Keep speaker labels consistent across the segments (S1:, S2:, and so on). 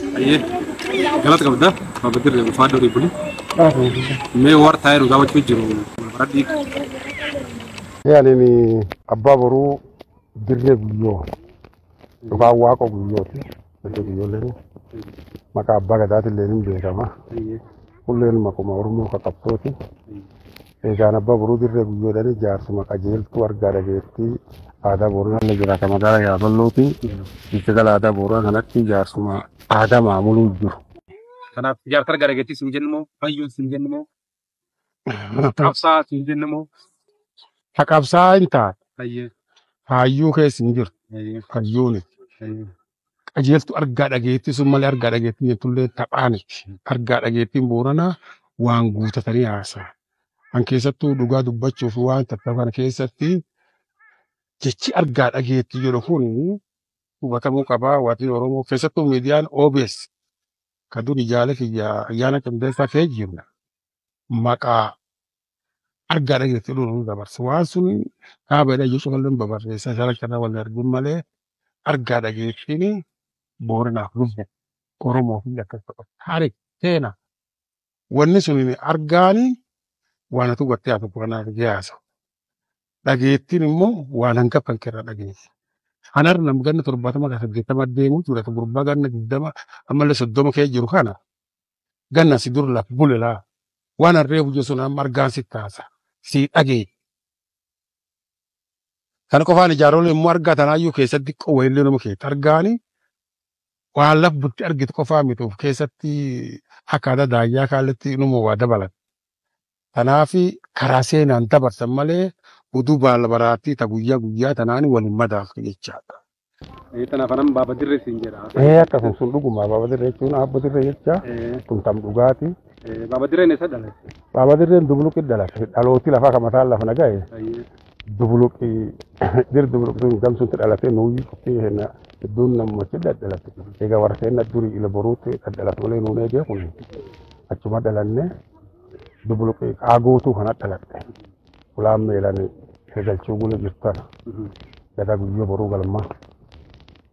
S1: Galata qabda Baaba Dirree ulfaadha horii buli. Mee warra taa'ee nu daawwachuu jiru baradhii.
S2: Yaani abbaa boruu dirree guyyoo yookaan waaqa guyyooti. Dirree guyyoolleen maqaa abbaa gadaatillee ni beekama. Kulleen maquma Oromoo ka qabsooti. Egaan abbaa boruu dirree guyyoodhaan jaarsuma qajeeltuu argaa dhageettii aadaa Booranaa illee jira kan magaalaa Yaaballooti. Itti gala aadaa Booranaa kanatti jaarsuma aadaa maamuluu jiru.
S1: Kanaaf jaarsa argaa dhageettii siin jennu moo hayyuun siin jennu moo qabsaa siin jennu moo.
S2: Ha qabsaa hin taate. Hayyuu keessa hin jirtu. Hayyuuni. Qajeeltuu argaa dhageettii sun malee argaa dhageettii jettullee taphaaniti. Argaa dhageettiin Booranaa waan guutatanii haasa'a. An keessattuu dhugaa dubbachuuf waan tattaaf kana keessatti jechi argaa dhageettii jedhu kun hubatamuu qabaa. Waatiin Oromoo keessattuu miidiyaan OBS kan dur ijaale kiyya ayyaana qindeessaa kee jiru maqaa argaa dhageettii jedhu nu dabarsa. Waan sun dhaaba jedhee iyyuu cufalee babarreessaa shara kana wal arguun malee argaa dhageettiin Booranaaf dhufe Oromoof akkas ta'u. Taarik seenaa wanni sun argaani waan ati hubattee haa tokko kanaaf dhiyaasa. Dhageettiin immoo waan hangafa kan irraa dhageessi. Anarra nama ganna 70 kan 80 deemu jira gurbaa ganna 20 ammallee 30 kee jiru kana ganna si dur laf bule laa waan harree buje sun amma argaan si taasa si dhagee. Kana qofaan ijaarole immoo argaa tanaayyuu keessatti qowweellee nama keetti argaani waan laf butti argitu qofaa miti of keessatti akkaataa daayyaa kaaletti numa waa dabalan. Kanaaf karaa seenaan dabarsan malee oduu baala baraatti ta guyyaa guyyaa tanaan waliin madaaltu jechaadha.
S1: Tanaaf anan Baaba Dirree siin jedha.
S2: Akkasuma sun dhuguma Baaba Dirree jechuun abba Dirree jecha kun tam dhugaati.
S1: Baaba Dirreen eessa dhalate?
S2: Baaba Dirreen Dubuluqi dhalate. Dhalooti lafaa kan mataan lafa naga'e. Dubuluqi dir Dubuluqi sun gamsuutti dhalate nuyi qophii henna hedduun namummachi dhalate. Egaa warra seenna durii ila boruutti dhalate malee nuun eegee kun achuma dhalanne Dubuluqi qaagootuu kana dhalatte. Ulaan meelan galchuu gula jirtan. Gadaa guyyoo boruu galmaa.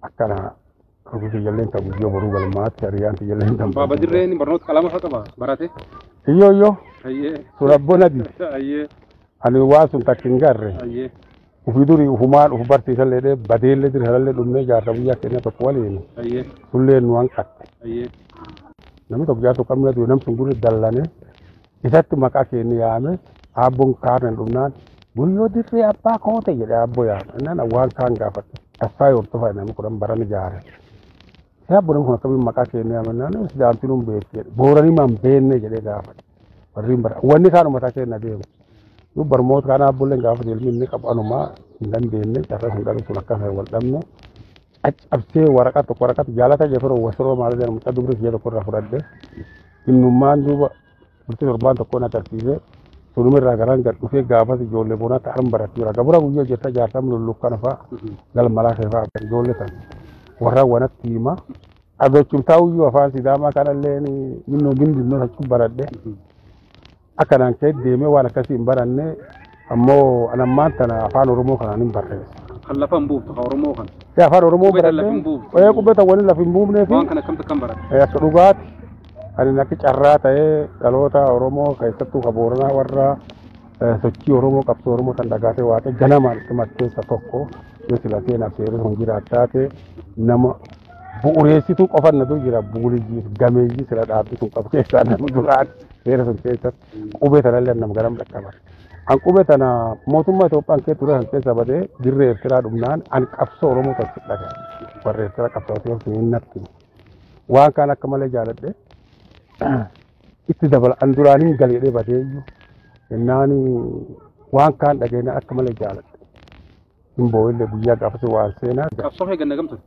S2: Akkana hojii tiyyalleen ta guyyoo boruu galmaatti hiriyyaan tiyyalleen tan.
S1: Baaba Dirreen barnoota qalama fa'aa qaba barate?
S2: Iyyoo iyyoo. Sun abboo nadi. Ani waan sun takka hin garre. Ufii durii ufumaan uf barsiisallee dhee badeellee dirhalallee dhumnee jaarsa guyyaa keenya tokko waliin. Sullee nu hanqatte. Namni tokko jaarsa qabna du'e namni sun gurri dallane isatti maqaa keenya yaame abboon kaarnen dhumnaan guyyoo dirree abbaa koote jedhee abboo yaame. Innaan waan kaan gaafadhe. Tasfaa hortofaa namni kudhan barana jaare. Abboon kun akkamiin maqaa keenya yaame innaan sidaamtiin hun beekti jedhe. Booranii maan beenne jedhee gaafadhe. Warri bara wanni kaan uummataa keenya deemu. Nu barmoota kana abboolleen gaafate ilmi inni qabu anumaa hin dandeenye carraa sun dhabe sun akkas wal dhabne. Caccabsee waraqaa tokko waraqaa jaalata jefferoo wasiroo maal jedhamu mucaa dubri kiyya tokko irraa fudhadhe. Innummaan duuba bultii torbaan tokko na tarsiisee sunuma irraa garaan gad dhufee gaafas ijoollee boonaatti harma baratti jira. Gabura guyyoo jirta jaartam lullukkana fa'a galmalaa kee fa'a ijoollee tan warra wanatti hima. Adochum taa'uyyuu afaan Sidaamaa kanallee minnoo mindinnoo achi baradhe. Akkanaan kee deemee waan akkasii hin baranne ammoo anammaan tana afaan Oromoo kanaan hin barreesse.
S1: Kan lafa hin buuftu kan Oromoo kana.
S2: Afaan Oromoo baradhe. Qubee tan waliin lafa hin buufnee fi.
S1: Waan kana akkamtu akkam baratte?
S2: Akka dhugaati. Ani akka carraa ta'ee dhaloota Oromoo keessattuu ka Booranaa warra sochii Oromoo qabsoo Oromoo kan dhagaatee waaqee ganamaan itti keessa tokko yoo sila seenaaf seerri sun jiraat taate nama bu'uureessituu qofan natu jira buulijii gameeyyii sila dhaabbii sun qabu keessaa nama duraan seera sun keessatti qubee tanallee nama garam dhaqqaban. An qubee tana mootummaa Itoophiyaan kee ture san keessa badee dirree Eertiraa dhumnaan an qabsoo Oromoo tokko dhagaye. Warra Eertiraa qabsoo sun hin natti. Waan kaan akka malee jaaladhe. Itti dabala an duraaniin galeedhee badeeyyu innaan waan kaan dhageenya akka malee jaaladhe. Hin boo'illee guyyaa gaafas waan seenaa.
S1: Qabsoo kee ganna gamtutti?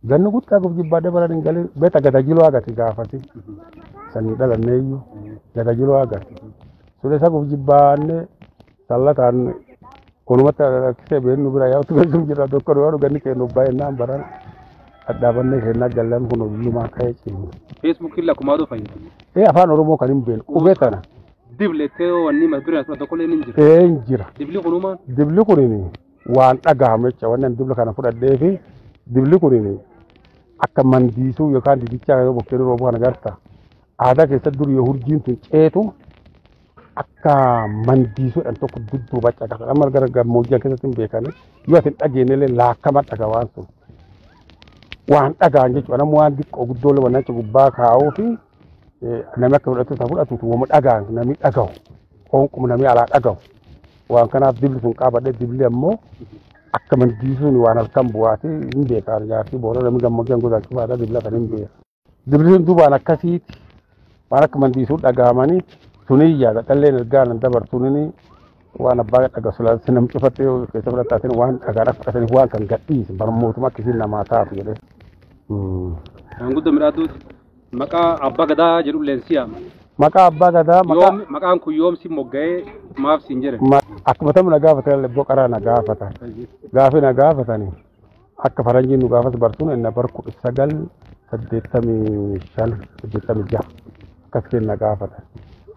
S2: Ganna guddaa guuf jibbaadhee baran hin galee beekta gadajiloo agati gaafati. Sanii dhalanneeyyu gadajiloo agati. Sulee isa guuf jibbaanne sallataan konumatti rakkisee beennu bira yaa'utu keessum jira doktor yoo ganni kennu baay'inaan baran. Dhadhaabannee kennaa gallan kun oyyumaa ka'ee cimu.
S1: Feesbuukiin lakkumaatu fayyadamu.
S2: Ee afaan Oromoo kan hin beekne qubee tana.
S1: Diblettee wanni mata dureen asirra tokkollee ni jira.
S2: Ee hin jira.
S1: Dibli kunumaan.
S2: Dibli kunin waan dhagahame jecha wanni ani dibla kana fudhadhee fi dibli kunin akka mandiisuu yookaan didichaa yoo bokkeen roobu kana garta. Aadaa keessatti dur yoo hurjiin tun ceetu akka mandiisuudhaan tokko dudduuba caqasa. Amma gara gammoojjii keessatti hin beekani. Yoo ati hin dhageenye illee laakkama dhaga waan sun. Waan dhagaan jechuudha. Namni waan xiqqoo guddoo waan achi gubbaa kaa'uu fi namni akka fudhatu isa fudhatutu waan dhagaan namni dhagahu. Qoonquma namni alaa dhagahu. Waan kanaaf dibli sun qaabadhe dibli ammoo akka mandiisuun waan halkan bu'aati hin beekan jaartii boora namni gammoojjii gosa cufaadha dibla kan hin beekan. Dibli sun duubaan akkasiiti. Waan akka mandiisuun dhagahamanii sunii yaada dhalleen ergaa nan dabarsuun waan abbaa dhaga sulaasi nam cufattee keessa fudhattaatiin waan dhagaadhaaf fudhataniif waan kan gadhiise barmootuma akkasiin namaa taatu jedhee.
S1: Maanguddoo midhaaduuti maqaa abbaa gadaa jedhu leensi yaama.
S2: Maqaa abbaa gadaa maqaa.
S1: Maqaan kun yoom si mogga'ee maaf siin jedhe?
S2: Akkuma tamu na gaafatan illee qaraa na gaafatan. Gaafi na gaafatanii akka faranjiin nu gaafatu barsuun inni bar 1985 86 akkas kenna gaafatan.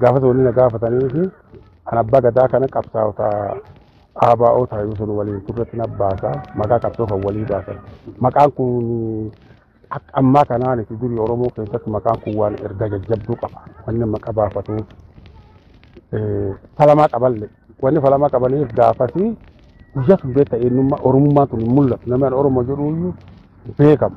S2: Gaafata waliin na gaafatanii fi an abbaa gadaa kana qabsaa'ota ABO taayuu sun waliin turretti na baasa maqaa qabsoo kan walii baasan. Maqaan kun akka ammaa kanaan itti durii Oromoo keessatti maqaan kun waan erga jajjabduu qaba. Wanni maqaa baafatuuf falamaa qaballe. Wanni falamaa qabaniif gaafasii guyyaa sun beekta eenyummaa Oromummaan tun hin mul'atu. Namni an Oromoo jedhu iyyuu beekamu.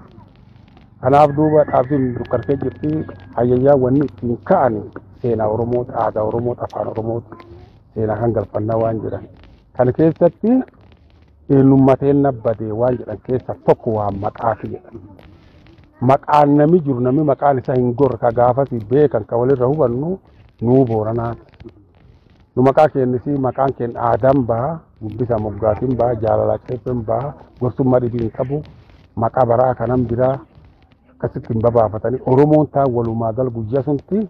S2: Kanaaf duuba dhaabbiin dukkansee jirti hayyayyaa wanni ittiin ka'an seenaa Oromooti, aadaa Oromooti, afaan Oromooti seenaa kan galfannaa waan jedhan. Kana keessatti eenyummaa teenna badee waan jedhan keessa tokko waan maqaati jedhan. Maqaan namni jiru namni maqaan isaa hin gorre ka gaafasii beekan ka walirra hubannu nuu Booranaati. Nu maqaa keenyisi maqaan keenya aadaan baha, guddisa moggaatiin baha, jaalala ceepheen baha, gorsummaa dhibii hin qabu, maqaa baraa kanan biraa akkasitti hin babaafatanii Oromoon taa walumaa gal guyyaa sunti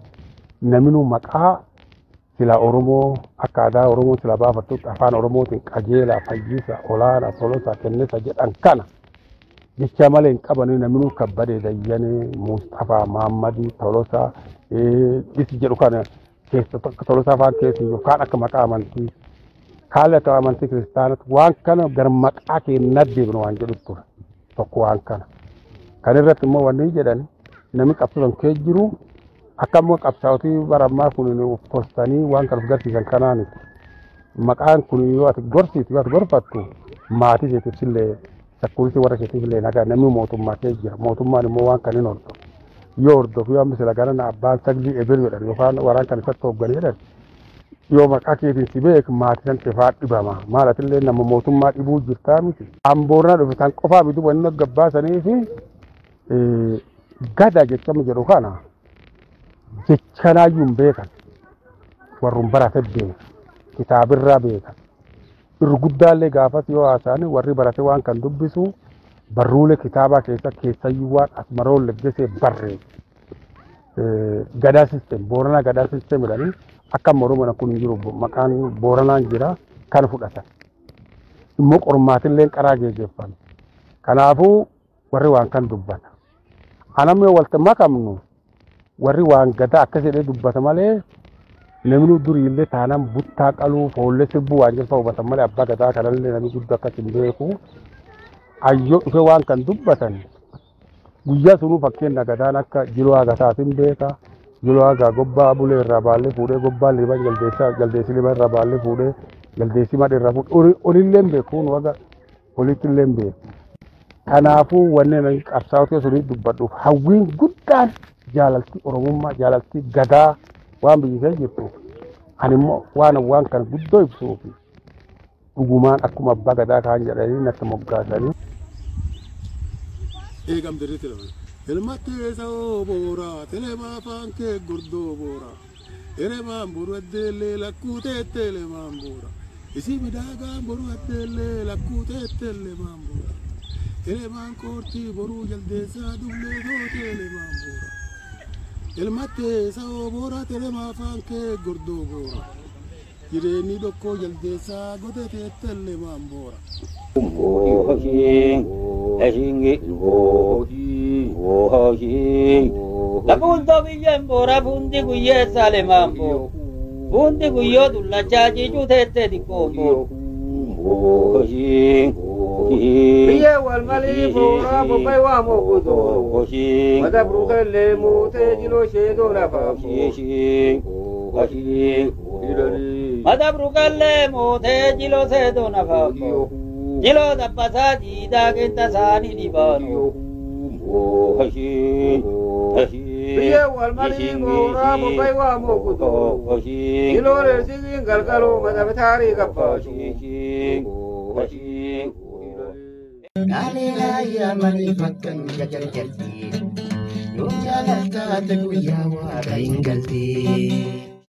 S2: naminu maqaa sila Oromoo akka aadaa Oromoo sila baafattutti afaan Oromootiin qajeelaa, fayyisa, olaanaa, tolosaa, kennisa jedhan kana jecha malee hin qabanii naminu kabbadee Dayyanee, Mustafaa, Mahammadii, Tolosaa, isi jedhu kana keessa tokko Tolosaa afaan keessa yookaan akka maqaa amantii kaala akka amantii kiristaanatti waan kana gara maqaa keenyaa deebinu waan jedhu ture tokko waan kana. Kan irratti immoo wanni jedhan namni qabsoo kee jiru akka immoo qabsaa'otii barammaa kun of tolchanii waan kana of garsiisan kanaaniti. Maqaan kun yoo ati gorsiitu yoo ati gorfattu maatii keetiif illee sakkuulisi warra keetiif illee nagaa namni mootummaa kee jira. Mootummaan immoo waan kan hin hordofu. Yoo hordofu yoo amma sila gara abbaan saglii ebel jedhan yookaan waraan kan isatti hooggan jedhan yoo maqaa keetiin si beek maatii san qefaa dhibama. Maal atillee nama mootummaa dhibuu jirtaa miti. Amboornaa dhufe kan qofaa bituu wanni gabbaasanii fi gada jechamu jedhu kana jechanaayyuu hin beekan. Warrun barate beekan. Kitaabirraa beekan. Irri guddaallee gaafas yoo haasa'an warri barate waan kan dubbisu barruulee kitaabaa keessa keessayyuu waan asmaroon leggesee barreesse. Gadaa sisteem Booranaa gadaa sisteem jedhanii akka amma Oromoon kun hin jiru maqaan Booranaan jira kan fudhatan. Immoo qormaatillee qaraa geggeeffame. Kanaafuu warri waan kan dubbata. Anamni yoo walitti makamnu warri waan gadaa akkas jedhee dubbata malee namni duriillee taanaan buttaa qaluu foollee sirbuu waan jedhu hubatan malee abbaa gadaa kanallee namni guddoo akkas hin beeku. Ayyoo dhufee waan kan dubbatan guyyaa sunuu fakkeenya gadaan akka jiloo hagasaatiin beeka. Jiloo hagaa gobbaa bulee irraa baallee fuudhee gobbaa liiban jaldeessaa jaldeessi liiban irraa baallee fuudhee jaldeessi madii irraa fuudhee olillee hin beeku kun waga olitti illee hin beeku. Kanaafuu wanneen qabsaa'ota sunii dubbadhuuf hawwiin guddaan jaalaltii Oromummaa jaalaltii gadaa waan biyyi keessa jirtu ani immoo waan kan guddoo ibsuuf dhugumaan akkuma abbaa gadaa kaan jedhanii natti moggaasanii.
S3: Eegam dirriitti dhabe. Ilmatti sa'oo boora telemaa afaan kee gordoo boora. Elemaan boru addeellee lakkuu teette elemaan boora. Isi midhaagaan boru addeellee lakkuu teette elemaan boora. Elemaan koortii boruu jaldeessaa dublee goote elemaan boora. Ilmatti sa'oo boora telemaa afaan kee gordoo boora. Jireenyi dhokkoo jaldeessaa godhe teette elemaan boora.
S4: Lafuuntoo biyyeen boora fuundi guyyee saalemaan boora. Fuundi guyyoo dullachaa ciicuu teettee xiqqoo boora.
S5: Biyyee wal malii booraa bobbay waa moogutoo. Mata buruqellee muutee jiloo sheetoo lafaa.
S4: Mata buruqellee muutee jiloo seetoo lafaa. Jiloo dabbasaa jiidhaa qinxa saanii dhibaanu.
S5: Biyyee wal malii booraa bobbay waa moogutoo. Jiloo reessiin galgaloo mata bitaarii gabbaasu.
S6: Dhaalee raayyaa malee fakkan jajarjarti. Yoo jaalaltaate guyyaa waaqa hin galti.